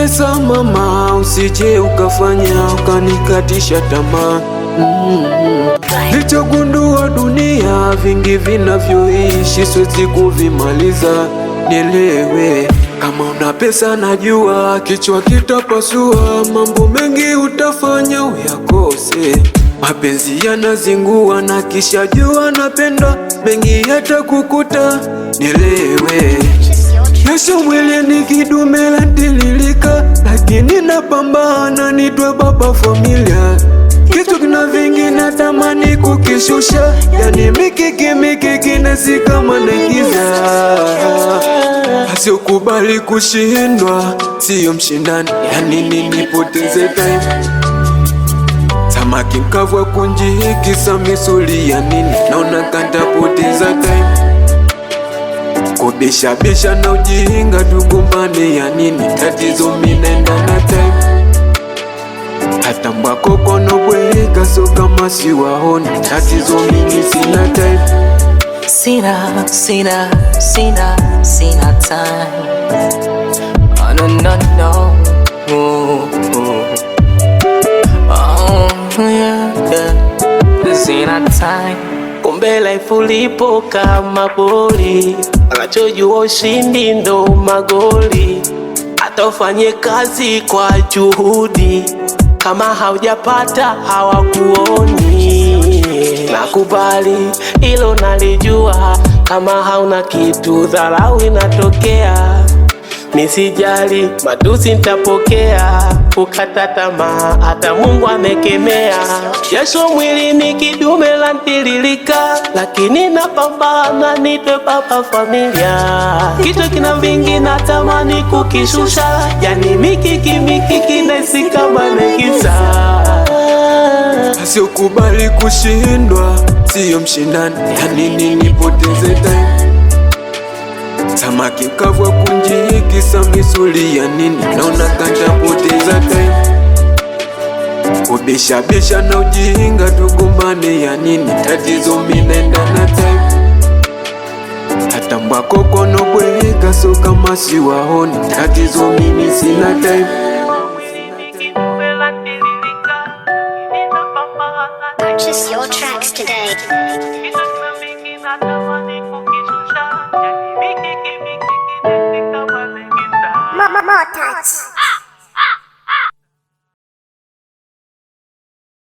Pesa mama, usije ukafanya ukanikatisha tamaa. Nilichogundua dunia vingi vinavyoishi siwezi kuvimaliza. Nielewe, kama una pesa najua kichwa kitapasua, mambo mengi utafanya uyakose. Mapenzi yanazingua na kisha jua napenda mengi yatakukuta. Nielewe, Yesu mwili ni kidume la tililika, lakini napambana nitwe baba familia. Kitu kina vingi natamani kukishusha, yani mikiki mikiki nasi kama naigiza. Asiokubali kushindwa siyo mshindani, yani nini nipoteze time? Samaki mkavu wa kunjihikisa misuli ya nini? Naona kantapoteza time kubishabisha na ujinga, tugombane ya nini? Tatizo minenda na time, hata mbwako kono bweka so kama siwaoni. Tatizo mimi sina time. Sina, sina, sina, sina time. Oh, no, no, no. Ooh, ooh. Oh, yeah, yeah. Sina time. Kumbe life ulipo kama boli, anachojua ushindi ndo magoli. Hata ufanye kazi kwa juhudi, kama haujapata hawakuoni. Nakubali hilo nalijua, kama hauna kitu dharau inatokea. Nisijali matusi nitapokea, kukata tamaa hata Mungu amekemea. Jasho mwili ni kidume la ntiririka, lakini napambana nitwe baba familia. Kichwa kina vingi natamani kukishusha, yani mikiki mikiki nahisi kama nagiza. Asiokubali kushindwa siyo mshindani, yani nini nipoteze time? Samaki mkavu wa kunjihikisa misuli ya nini? Naona kantapoteza time kubishabisha na ujinga, tugombane ya nini? Tatizo minenda na time, hata mbwako kono bweka so kama siwaoni. Tatizo mimi sina time. Purchase your tracks today. More touch.